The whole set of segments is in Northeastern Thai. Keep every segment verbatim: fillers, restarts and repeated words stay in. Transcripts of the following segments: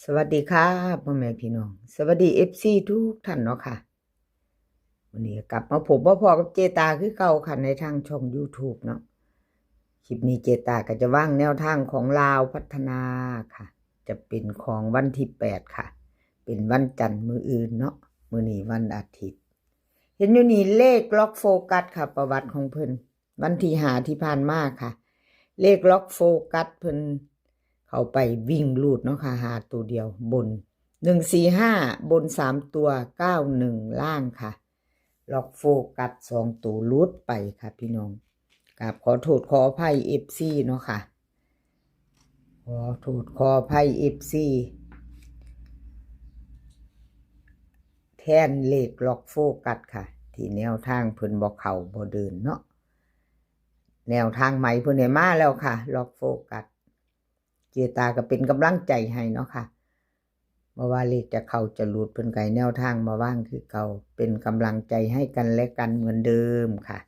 สวัสดีค่ะ พ่อแม่พี่น้อง สวัสดี เอฟซี ทุกท่านเนาะค่ะ วันนี้กลับมาพบมาพ้อกับเจตาคือเก่าค่ะ ในทางช่อง YouTube เนาะ คลิปนี้เจตาก็จะวางแนวทางของลาวพัฒนาค่ะ จะเป็นของวันที่แปดค่ะ เป็นวันจันทร์มื้ออื่นเนาะ มื้อนี้วันอาทิตย์ เห็นอยู่นี่เลขล็อกโฟกัสค่ะ ประวัติของเพิ่น วันที่ห้าที่ผ่านมาค่ะ เลขล็อกโฟกัสเพิ่นเข้าไปวิ่งรูดเนาะค่ะ หาตัวเดียวบน หนึ่งสี่ห้า บนสามตัว เก้าหนึ่ง ล่างค่ะ ล็อกโฟกัสสองตัวหลุดไปค่ะพี่น้อง กราบขอโทษขออภัย เอฟซี เนาะค่ะ ขอโทษขออภัย เอฟซี แทนเลขล็อกโฟกัสค่ะ ที่แนวทางเพิ่นบ่เข้าบ่เดินเนาะ แนวทางใหม่เพิ่นให้มาแล้วค่ะ ล็อกโฟกัส เจตาก็เป็นกำลังใจให้เนาะค่ะ บ่ว่าเลขจะเข้าจะหลุดเพิ่นก็ให้แนวทางมาวางคือเก่า เป็นกำลังใจให้กันและกันเหมือนเดิมค่ะ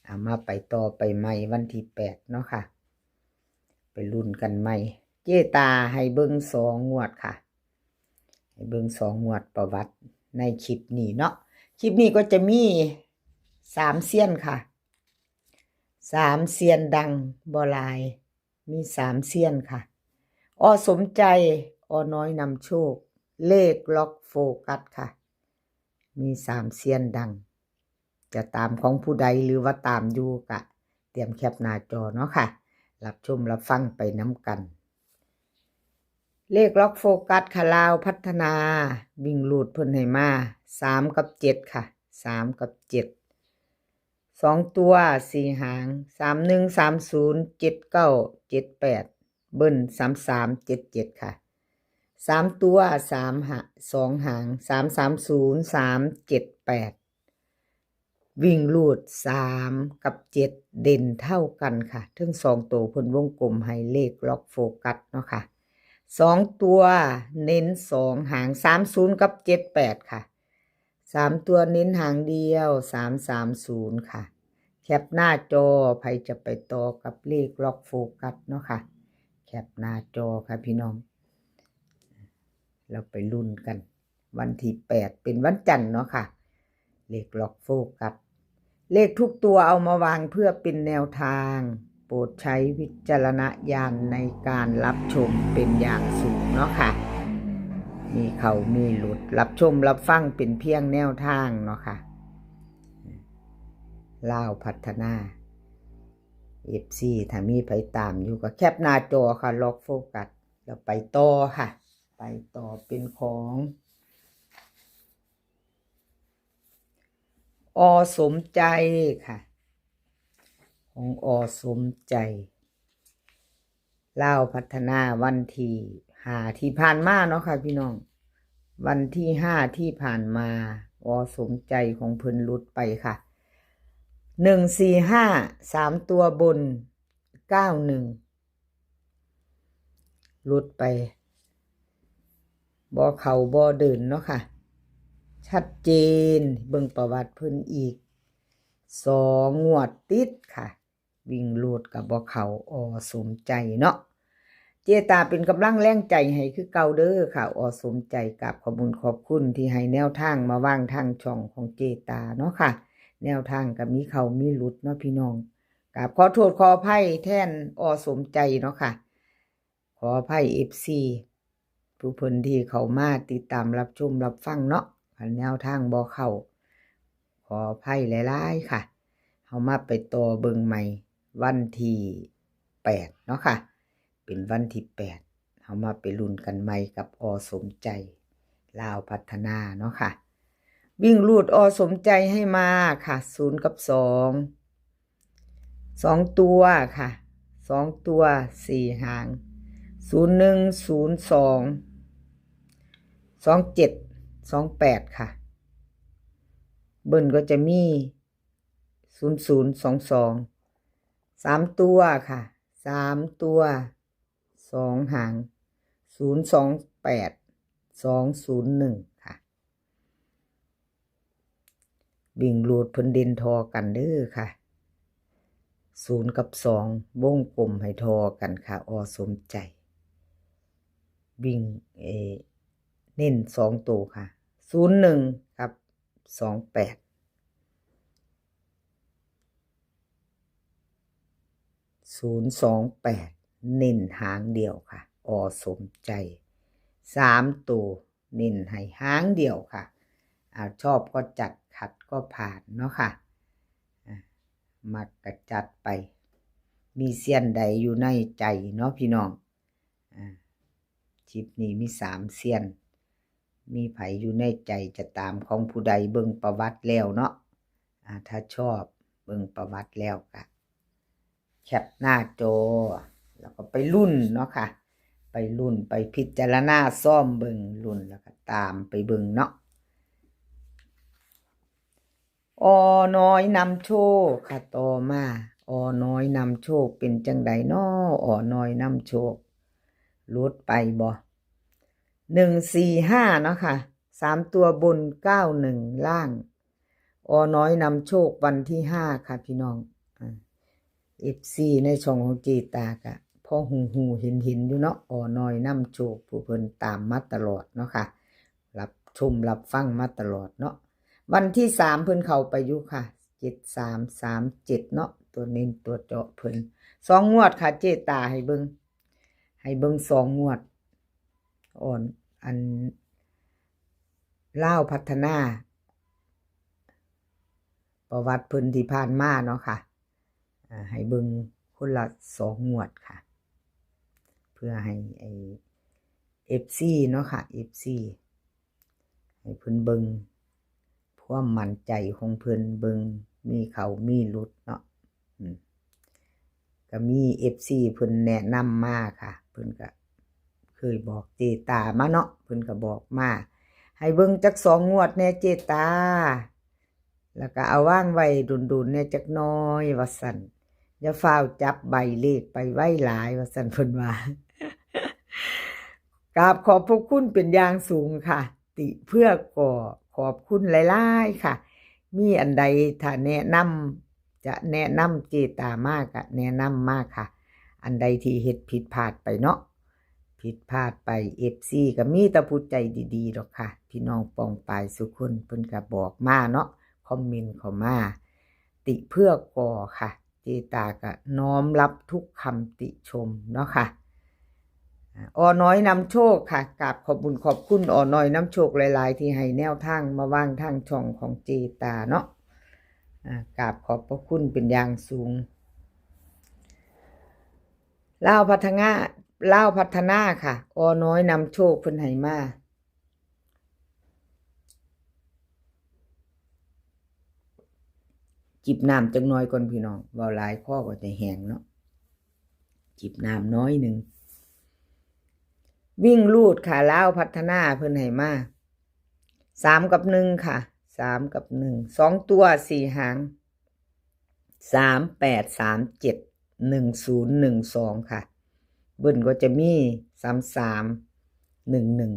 เอามาไปต่อไปใหม่วันที่แปดเนาะค่ะ ไปลุ้นกันใหม่ เจตาให้เบิ่งสองงวดค่ะ ให้เบิ่งสองงวดประวัติในคลิปนี้เนาะ คลิปนี้ก็จะมีสามเซียนค่ะ สามเซียนดังบ่หลาย มีสามเซียนค่ะ อ.สมใจ อ.น้อยนำโชค เลขล็อกโฟกัสค่ะ มีสามเซียนดัง จะตามของผู้ใดหรือว่าตามอยู่กะเตรียมแคปหน้าจอเนาะค่ะ รับชมรับฟังไปนำกัน เลขล็อกโฟกัสค่ะ ลาวพัฒนา วิ่งรูดเพิ่นให้มา สามกับเจ็ดค่ะ สามกับเจ็ด สองตัวสี่หาง สามหนึ่ง สามศูนย์ เจ็ดเก้า เจ็ดแปด เบิ้ล สามสาม เจ็ดเจ็ด ค่ะ สามตัวสามหา สองหาง สามสามศูนย์ สามเจ็ดแปด วิ่งรูดสามกับเจ็ดเด่นเท่ากันค่ะ ทั้งสองตัวเพิ่นวงกลมให้เลขล็อกโฟกัสเนาะค่ะ สองตัวเน้นสองหาง สามศูนย์ กับ เจ็ดแปด ค่ะ สามตัวเน้นหางเดียว สามสามศูนย์ ค่ะ แคปหน้าจอ ไผจะไปต่อกับเลขล็อกโฟกัสเนาะค่ะ แคปหน้าจอค่ะพี่น้อง เราไปลุ้นกัน วันที่แปดเป็นวันจันทร์เนาะค่ะ เลขล็อกโฟกัส เลขทุกตัวเอามาวางเพื่อเป็นแนวทาง โปรดใช้วิจารณญาณในการรับชมเป็นอย่างสูงเนาะค่ะ มีเข้ามีหลุด รับชมรับฟังเป็นเพียงแนวทางเนาะค่ะ ลาวพัฒนา เอฟซี ถ้ามีไผตามอยู่ก็แคปหน้าจอค่ะ ล็อกโฟกัส แล้วไปต่อค่ะ ไปต่อเป็นของ อ.สมใจค่ะ ของ อ.สมใจ ลาวพัฒนาวันที่ห้าที่ผ่านมาเนาะค่ะพี่น้อง วันที่ห้าที่ผ่านมา อ.สมใจของเพิ่นหลุดไปค่ะ หนึ่งสี่ห้า สามตัวบน เก้าหนึ่ง หลุดไป บ่เข้าบ่เดินเนาะค่ะ ชัดเจน เบิ่งประวัติเพิ่นอีก สองงวดติดค่ะ วิ่งรูดกับบ่เข้า อ.สมใจเนาะ เจตาเป็นกำลังแรงใจให้คือเก่าเด้อค่ะ อ.สมใจ กราบขอบคุณขอบคุณที่ให้แนวทางมาวางทางช่องของเจตาเนาะค่ะ แนวทางก็มีเข้ามีหลุดเนาะพี่น้อง กราบขอโทษขออภัยแทน อ.สมใจเนาะค่ะ ขออภัย เอฟซี ผู้เพิ่นที่เข้ามาติดตามรับชมรับฟังเนาะ คันแนวทางบ่เข้า ขออภัยหลายๆค่ะ เฮามาไปต่อเบิ่งใหม่วันที่แปดเนาะค่ะ เป็นวันที่แปด เฮามาไปลุ้นกันใหม่กับ อ.สมใจ ลาวพัฒนาเนาะค่ะ วิ่งรูด อ.สมใจให้มาค่ะ ศูนย์ กับ สอง สองตัวค่ะ สองตัวสี่หาง ศูนย์หนึ่ง ศูนย์สอง สองเจ็ด สองแปด ค่ะ เบิ้ลก็จะมี ศูนย์ศูนย์ สองสอง สามตัวค่ะ สามตัว สองหาง ศูนย์สองแปด สองศูนย์หนึ่ง ค่ะ วิ่งรูดเพิ่นเด่นทอกันเด้อค่ะ ศูนย์ กับ สอง วงกลมให้ทอกันค่ะ อ.สมใจ วิ่ง เออ เน้นสองตัวค่ะ ศูนย์หนึ่ง กับ สองแปด ศูนย์สองแปด เน้นหางเดียวค่ะ อ.สมใจ สามตัว เน้นให้หางเดียวค่ะ อ่า ชอบก็จัด ขัดก็ผ่านเนาะค่ะ อ่า มักก็จัดไป มีเซียนใดอยู่ในใจเนาะพี่น้อง อ่า คลิปนี้มีสามเซียน มีไผอยู่ในใจจะตามของผู้ใด เบิ่งประวัติแล้วเนาะ อ่า ถ้าชอบเบิ่งประวัติแล้วก็แคปหน้าจอ แล้วก็ไปลุ้นเนาะค่ะ ไปลุ้น ไปพิจารณาซ่อมเบิ่ง ลุ้นแล้วก็ตามไปเบิ่งเนาะ อ.น้อยนำโชคค่ะ ต่อมา อ.น้อยนำโชค เป็นจังใดน้อ อ.น้อยนำโชค หลุดไปบ่ หนึ่งสี่ห้า เนาะค่ะ สามตัวบน เก้าหนึ่ง ล่าง อ.น้อยนำโชค วันที่ห้าค่ะพี่น้อง อ่า เอฟซี ในช่องของเจตากะ พอฮู้ๆ เห็นๆ อยู่เนาะ อ.น้อยนำโชค ผู้เพิ่นตามมาตลอดเนาะค่ะ รับชมรับฟังมาตลอดเนาะ วันที่สาม เพิ่นเข้าไปอยู่ค่ะ เจ็ดสามสามเจ็ด เนาะ ตัวเน้นตัวเจาะเพิ่น สองงวดค่ะ เจตาให้เบิ่ง ให้เบิ่งสองงวด อ่อน อัน ลาวพัฒนา ประวัติเพิ่นที่ผ่านมาเนาะค่ะ อ่า ให้เบิ่งคนละสองงวดค่ะ เพื่อให้ไอ้ เอฟซี เนาะค่ะ เอฟซี ให้เพิ่นเบิ่งความมั่นใจของเพิ่น เบิ่งมีเข้ามีหลุดเนาะ อืม ก็มี เอฟซี เพิ่นแนะนำมาค่ะ เพิ่นก็เคยบอกเจตามาเนาะ เพิ่นก็บอกมา ให้เบิ่งจักสองงวดแน่เจตา แล้วก็เอาวางไว้ดุนๆ แน่จักหน่อย ว่าซั่น อย่าฟ้าวจับใบเลขไปไวหลาย ว่าซั่นเพิ่นว่า กราบขอบพระคุณเป็นอย่างสูงค่ะ ติเพื่อก่อ ขอบคุณหลายๆ ค่ะ มีอันใดถ้าแนะนำ จะแนะนำเจตามาก็แนะนำมาค่ะ อันใดที่เฮ็ดผิดพลาดไปเนาะ ผิดพลาดไป เอฟซี ก็มีแต่ผู้ใจดีๆ ดอกค่ะ พี่น้องป้องปายสุคน เพิ่นก็บอกมาเนาะ คอมเมนต์เข้ามา ติเพื่อก่อค่ะ เจตาก็น้อมรับทุกคำติชมเนาะค่ะ อ่า อ.น้อยนำโชคค่ะ กราบขอบบุญขอบคุณ อ.น้อยนำโชคหลายๆ ที่ให้แนวทางมาวางทางช่องของเจตาเนาะ อ่า กราบขอบพระคุณเป็นอย่างสูง ลาวพัฒนา ลาวพัฒนาค่ะ อ.น้อยนำโชคเพิ่นให้มา จิบน้ำจักหน่อยก่อนพี่น้อง เว้าหลายคอก็จะแห้งเนาะ จิบน้ำน้อยหนึ่ง วิ่งรูดค่ะ ลาวพัฒนาเพิ่นให้มา สามกับหนึ่งค่ะ สามกับหนึ่ง สองตัวสี่หาง สามแปดสามเจ็ด หนึ่งศูนย์หนึ่งสอง ค่ะ เบิ้ลก็จะมี สามสาม หนึ่งหนึ่ง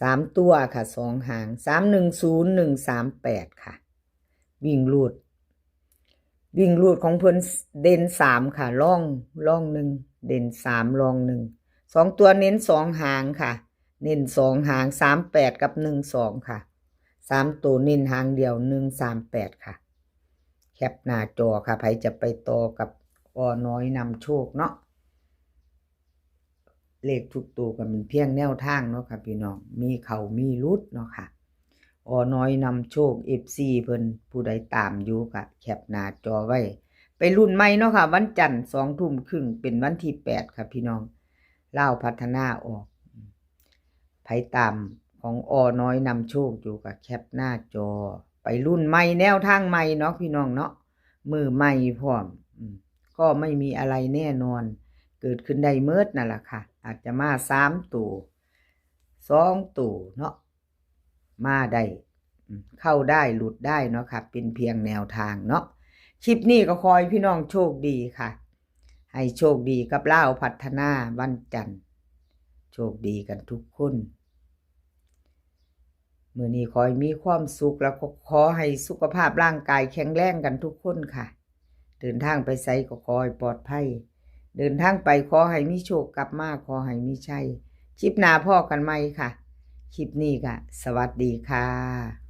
สามตัวค่ะ สองหาง สามหนึ่งศูนย์ หนึ่งสามแปด ค่ะ วิ่งรูด วิ่งรูดของเพิ่นเด่นสามค่ะ รอง รองหนึ่ง เด่นสาม รองหนึ่ง สองตัวเน้นสองหางค่ะ เน้นสองหาง สามแปด กับ หนึ่งสอง ค่ะ สามตัวเน้นหางเดียว หนึ่งสามแปด ค่ะ แคปหน้าจอค่ะ ไผจะไปต่อกับ อ.น้อยนำโชคเนาะ เลขทุกตัวก็เป็นเพียงแนวทางเนาะค่ะพี่น้อง มีเข้ามีหลุดเนาะค่ะ อ.น้อยนำโชค เอฟซี เพิ่นผู้ใดตามอยู่ก็แคปหน้าจอไว้ ไปลุ้นใหม่เนาะค่ะ วันจันทร์สองทุ่มครึ่ง เป็นวันที่แปดค่ะพี่น้อง ลาวพัฒนาออก ไผตามของ อ.น้อยนำโชคอยู่ก็แคปหน้าจอ ไปลุ้นใหม่ แนวทางใหม่เนาะพี่น้องเนาะ มื้อใหม่พร้อม อืม ก็ไม่มีอะไรแน่นอน เกิดขึ้นได้เมิดนั่นล่ะค่ะ อาจจะมาสามตัว สองตัวเนาะ มาได้ อืม เข้าได้หลุดได้เนาะค่ะ เป็นเพียงแนวทางเนาะ คลิปนี้ก็ขอให้พี่น้องโชคดีค่ะ ให้โชคดีกับลาวพัฒนาวันจันทร์ โชคดีกันทุกคน มื้อนี้ขอให้มีความสุข แล้วก็ขอให้สุขภาพร่างกายแข็งแรงกันทุกคนค่ะ เดินทางไปไสก็ขอให้ปลอดภัย เดินทางไปขอให้มีโชค กลับมาขอให้มีชัย คลิปหน้าพ้อกันใหม่ค่ะ คลิปนี้ก็สวัสดีค่ะ